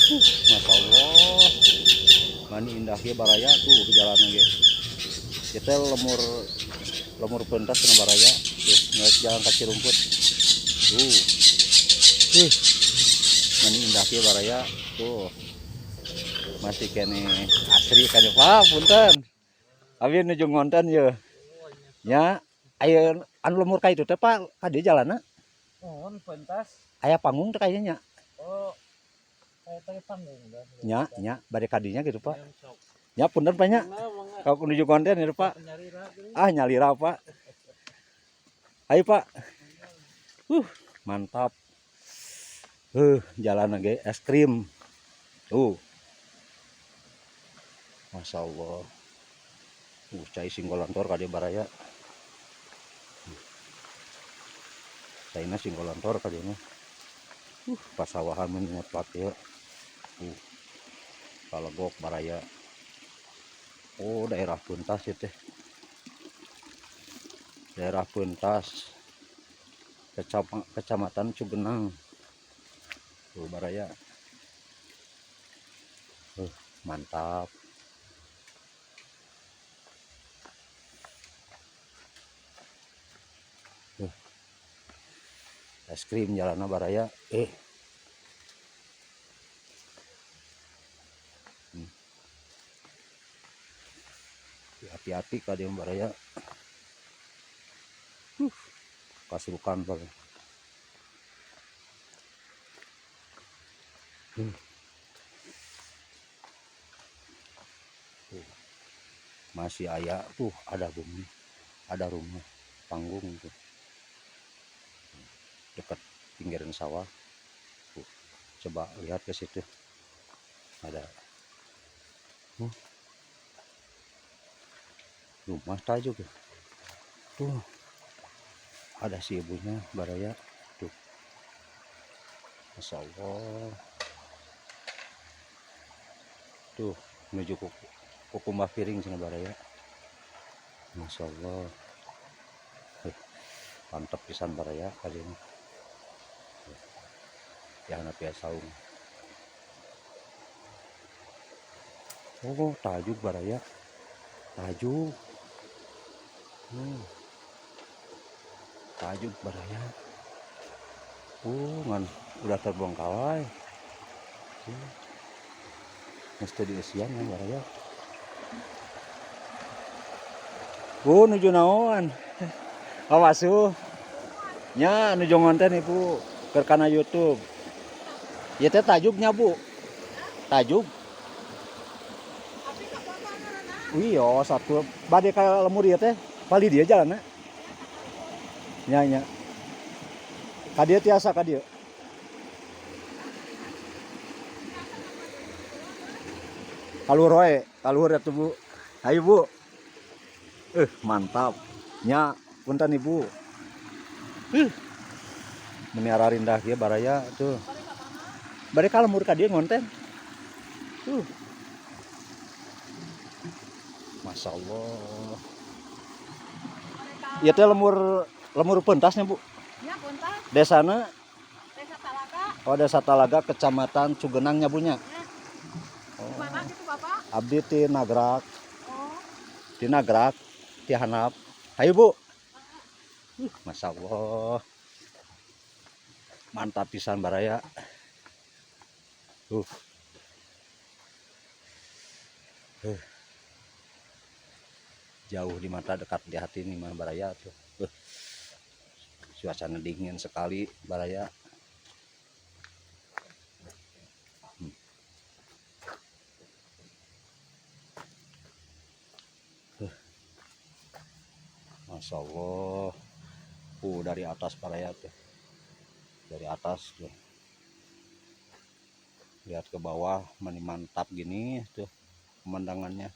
Masya Allah. Mani indah ge baraya tuh jalan ge. Kita lemur lemur pentas cenah baraya tuh ngeliat jalan kaki rumput. Tuh. Mani indah ge baraya tuh. Masih kene asri kene Pak, punten. Abi nuju ngonten ye. Nya aya anu lemur ka itu teh Pak, ka dieu jalanna. Oh, pentas. Aya panggung teh kayaknya nya. Oh, saya tadi panggung dah. Nya, nya bade ka dinya gitu Pak. Nya punten Pak nya. Kalau menuju konten ya Pak. Ah nyalira Pak. Ayo Pak. Mantap. Jalan lagi es krim. Tuh. Masya Allah. Cai singgolantor kali baraya. Caina singgolantor kali ini. Pasawahan menyeplat ya. Kalegok baraya. Oh, daerah Puntas itu. Daerah Puntas. Kecamatan Cugenang. Tuh baraya. Mantap. Es krim jalanna baraya. Hati-hati ka dieu baraya. Kasurukan baraya. Tuh. Masih aya tuh ada bumi, ada rumah panggung tuh. Dekat pinggiran sawah. Tuh. Coba lihat ke situ. Ada. Rumah tajuk ya. Tuh. Ada si ibunya baraya tuh. Masya Allah. Tuh menuju Kukumbah Piring sana baraya. Masya Allah. Mantap pisan baraya kali ini. Ya anak saung. Oh, tajuk baraya. Tajuk. Tajuk baraya. Ngan udah terbengkalai. Mesti diisian kan baraya. Nuju naon? Awas tuh. Nya nuju ngonten Ibu keur kana YouTube. Ieu teh tajuknya Bu. Tajuk. Iya, satu bade ka lemur ieu teh. Pali dia jalanna. Nya nya. Ka dieu tiasa ka dieu. Kaluhur wae, kaluhur atuh Bu. Ayo Bu. Mantap. Nya, punten Ibu. Meni ararindah kieu baraya tuh. Bade ka lemur ka dieu ngonten. Tuh. Masya Allah. Ieu teh lemur lemur pentasnya Bu. Ya, Puntas. Desana? Desa Talaga. Oh, Desa Talaga, Kecamatan Cugenang nya Bu nya. Ya. Oh. Di mana gitu Bapak? Abdi ti Nagrak. Oh. Ti Nagrak, ti Hanap. Hayu Bu. Masya Allah. Mantap pisan baraya. Jauh di mata dekat di hati nih mah baraya tuh. Suasana dingin sekali baraya. Masya Allah. Dari atas baraya tuh. Dari atas tuh. Lihat ke bawah, mani mantap gini tuh pemandangannya.